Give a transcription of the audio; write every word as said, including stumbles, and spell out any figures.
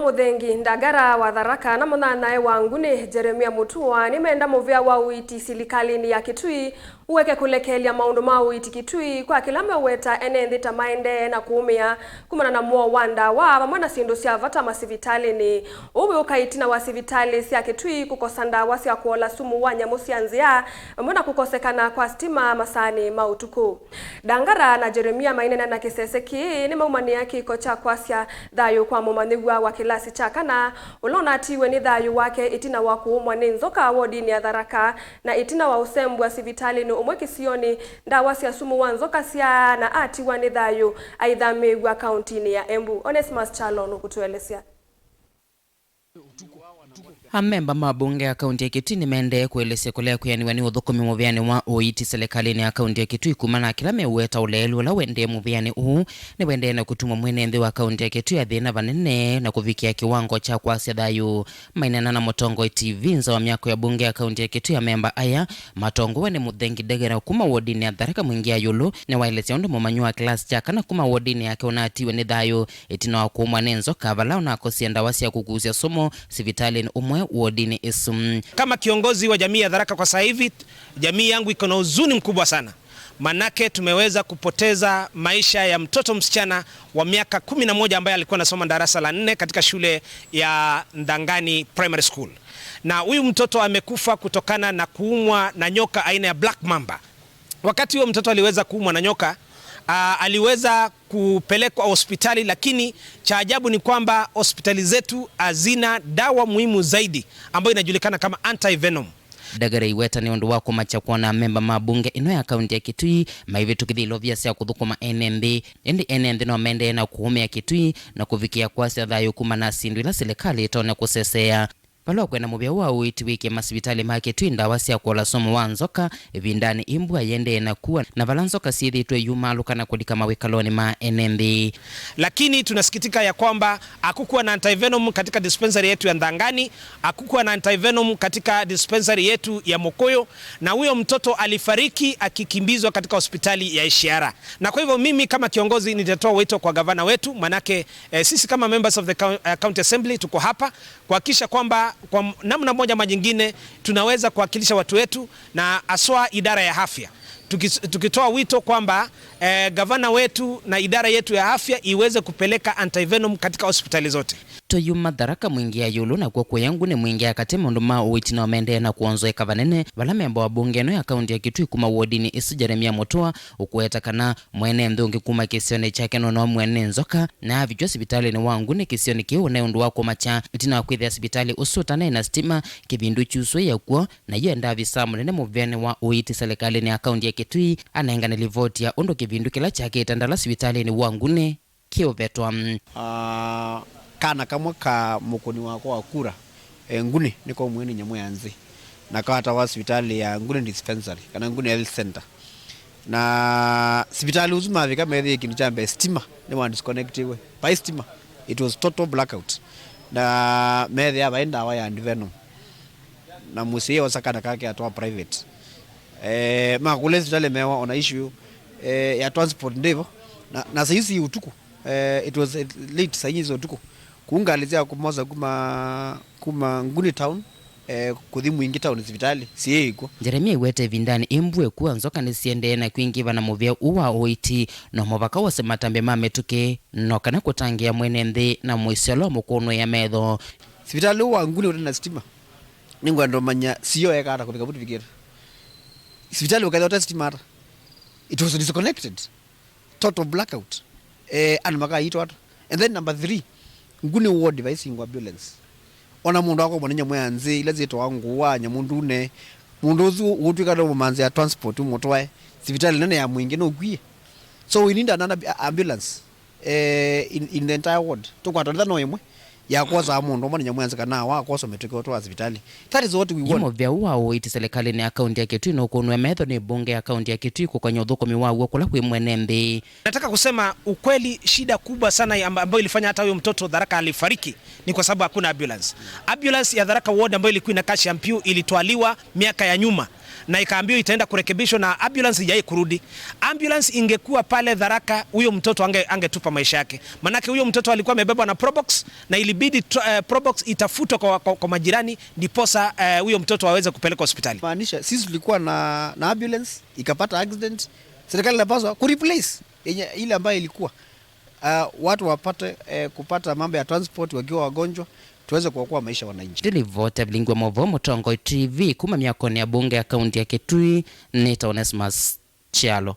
Mũthengi Ndangara wa Tharaka na mũnyanyae wa Nguni Jeremia Mũtua nĩmenda mũvĩa wa ũiiti silikalĩnĩ ya Kitui ũeke kũlekelya maũndũ ma ũiiti Kitui kwa kĩla meũweta ene nthĩ ta maendee na kũũmĩa kumana na mũo wa ndawa vamwe na syĩndũ sya vata masivitalĩnĩ. Ũu wĩũka ĩtina wa sivitalĩ sya Kitui kũkosa ndawa sya kũola sumu wa nyamũ sya nzĩa vamwe na kũkosekana kwa sitima masaanĩ ma ũtukũ. Ndangara na Jeremia maineena na kĩsese kĩĩ nĩmaumanĩa kĩko kya kwasya thayũ kwa mũmanyĩw'a wa kĩlasi kya kana, ũla ũnatiiwe nĩ thayũ wake ĩtina wa kũũmwa nĩ nzoka wodinĩ ya Tharaka, na ĩtina wa ũsembwa sivitalĩnĩ ũmwe kĩsionĩ, ndawa sya sumu wa nzoka syaa na atiwa nĩ thayũ aithamĩĩw'a kauntinĩ ya Embu. Onesmus Kyalo nũkũtũelesya. Amemba ma mbunge ya kaunti ya Kitui nĩmaendee kũelesya kũlea kwĩanĩw'a nĩ ũthũkũmi mũvĩanĩ wa ũiiti silikalĩnĩ ya kaunti ya Kitui kumana na kĩla meũweta ũleelu ũla ũendee mũvĩanĩ ũũ nĩwaendee na kũtuma mwene nthĩ wa kaunti ya Kitui athĩna vanene na kũvikĩa kĩwango kya kwasya thayũ. Maineena na Mũtongoi T V nza wa myako ya mbunge ya kaunti ya Kitui, amemba aya matongowe nĩ Mũthengi Ndegera kuma wodinĩ ya Tharaka Mwingi ya Yũlũ nĩwaelesya ũndũ mũmanyĩw'a wa kĩlasi kya kana kuma wodinĩ yake ũnatiwe nĩ thayũ ĩtina wa kũũmwa nĩ nzoka vala ũnakosie ndawa sya kũkusya sumu sivitalĩnĩ ũmwe wodinĩ ĩsu. Kama kiongozi wa jamii ya Tharaka kwa sasa hivi, jamii yangu iko na huzuni mkubwa sana. Manake tumeweza kupoteza maisha ya mtoto msichana wa miaka kumi na moja ambaye alikuwa anasoma darasa la nne katika shule ya Ndhangani Primary School. Na huyu mtoto amekufa kutokana na kuumwa na nyoka aina ya black mamba. Wakati huyo mtoto aliweza kuumwa na nyoka, ah, aliweza kupelekwa hospitali, lakini cha ajabu ni kwamba hospitali zetu hazina dawa muhimu zaidi ambayo inajulikana kama antivenom. Ndagara iweta nĩ ũndũ wa kũmakya kwona amemba ma mbunge ĩno ya kaunti ya Kitui maivĩtũkĩthya ilovia sya kũthũkũma ene nthĩ, ĩndĩ ene nthĩ no maendee na kũũmĩa Kitui na kũvikĩa kwasya thayũ kumana na syĩndũ ila silikalĩ ĩtonya kũsesea. Vala ũkwenda mũvĩa wa ũiiti wĩkĩe masivitalĩ ma Kitui ndawa sya kũola sumu wa nzoka ĩvindanĩ ĩ mbua yĩendee na kua, na vala nzoka syĩthĩĩtwe iyumaalũka na kũlika mawĩkalonĩ ma ene nthĩ. Lakini tunasikitika ya kwamba hakukuwa na antivenom katika dispensary yetu ya Ndhangani, hakukuwa na antivenom katika dispensary yetu ya Mokoyo, na huyo mtoto alifariki akikimbizwa katika hospitali ya Ishiara. Na kwa hivyo mimi kama kiongozi nitatoa wito kwa gavana wetu, manake, eh, sisi kama members of the coun-, eh, county assembly tuko hapa kuhakikisha kwamba kwa m-, namna moja ama nyingine tunaweza kuwakilisha watu wetu na haswa idara ya afya. Tukis-, tukitoa wito kwamba, eh, gavana wetu na idara yetu ya afya iweze kupeleka antivenom katika hospitali zote. Tũyuma Tharaka Mwingi ya Yũlũ nakw'o kũya Nguni Mwingi ya Katĩ, maũndũ ma ũiiti no maendee na kwonzoeka vanene, vala memba wa mbunge ĩno ya kaunti ya Kitui kuma wodinĩ ĩsu Jeremia Mũtũa ũkũweta kana mwene nthĩ ũngĩ kuma kĩsionĩ kyake nũnoomw'e nĩ nzoka na avikw'a sivitalĩnĩ wa Nguni kĩsionĩ kĩu nĩ ũndũ wa kũmakya ĩtina wa kwĩthĩa sivitalĩ ũsu ũtanai na sitima, kĩvindu kyusũĩa kw'o, na yu enda avisaa mũnene mũvĩanĩ wa ũiiti silikalĩnĩ ya kaunti ya Kitui anengane livoti ya ũndũ kĩvindu kĩla kyakĩte ndala sivitalĩnĩ wa Nguni kĩũvetwa. Ah, kana kamwe ka mũkũni wakwa wa kura, eh, Nguni, nĩkaumw'e nĩ nyamũ ya nzĩ na kawatawa sivitalĩ ya Nguni Dispensary kana Nguni Health Center. Na sivitalĩ ũsu mavika methĩie kĩndũ kya mbee, sitima nĩwa disconnectiwe. Vai sitima, it was total blackout. Na methĩa vai ndawa ya antivenom. Na mũsyai osa kana kake atwaa private. Eh, makũlya sivitalĩ mewa ona issue, eh, ya transport ndĩvo. Na, na saa isu ũtukũ, eh, it was, eh, late, saa isu ũtukũ. Kũu ngalĩ sya kũmosa kuma, kuma Nguni town, eh, kũthi Mwingi town sivitalĩ syĩĩkw'o. Jeremia iwete ĩvindanĩ ĩ mbua ĩkua, nzoka nĩsiendee na kwingĩva na mũvĩa ũũ wa ũiiti no mũvaka wose matambya ma mĩtũkĩ no kana kũtangĩĩa mwene nthĩ na mũisyo ũla ũmũkũnũĩa metho. Sivitalĩ ũũ wa Nguni ũte na sitima. Nĩngwenda ũmanya C E O eka ata kũvika vu tũvikĩte? Sivitalĩ ũkethĩa ũte sitima ata? It was disconnected. Total blackout. Eh, andũ makaitwa ata? And then number three, Nguni ward vai single ambulance. Ona mũndũ akomwa nĩ nyamũ ya nzĩ, ila syĩtawa ngũa, nyamũ ndune. Mũndũ ũsu ũtwĩka no mũmanzi ya transport ũmũtwae sivitalĩ nene ya Mwingi nũkwie. So we need another ambulance. Eh, in, in the entire ward. Tũkwata ndetha no ĩmwe ya kwosaa mũndũ ũmwe nĩ nyamũ ya nzĩ kana awa akwosa mĩtũkĩ ũtwaa sivitalĩ. That is what we want. Mũvĩa ũũ wa ũiiti silikalĩnĩ ya kaunti ya Kitui nũkũnũe metho nĩ mbunge ya kaunti ya Kitui kũkany'a ũthũkũmi waw'o kũla kwĩ mwene nthĩ. Nataka kusema ukweli, shida kubwa sana ya amba-, ambayo ilifanya hata huyo mtoto Tharaka alifariki ni kwa sababu hakuna ambulance. Ambulance ya Tharaka ward ambayo ilikuwa inakaa Shampiu ilitwaliwa miaka ya nyuma. Na ikaambiwa itaenda kurekebishwa na ambulance ijai kurudi. Ambulance ingekuwa pale Tharaka, huyo mtoto ange, angetupa maisha yake, manake huyo mtoto alikuwa amebebwa na Probox na ilibidi tro, eh, Probox itafutwe kwa, kwa, kwa majirani, ndiposa eh, huyo mtoto aweze kupelekwa hospitali. Maanisha sisi tulikuwa na, na ambulance ikapata accident, serikali inapaswa kureplace yenye ile ambayo ilikuwa, uh, watu wapate eh, kupata mambo ya transport wakiwa wagonjwa, tuweze kuokoa maisha ya wananchi. Ndilivota vilingwa mavo Mũtongoi T V kuma myakonĩ ya bunge ya kaunti ya Kitui, nĩ Onesmus Kyalo.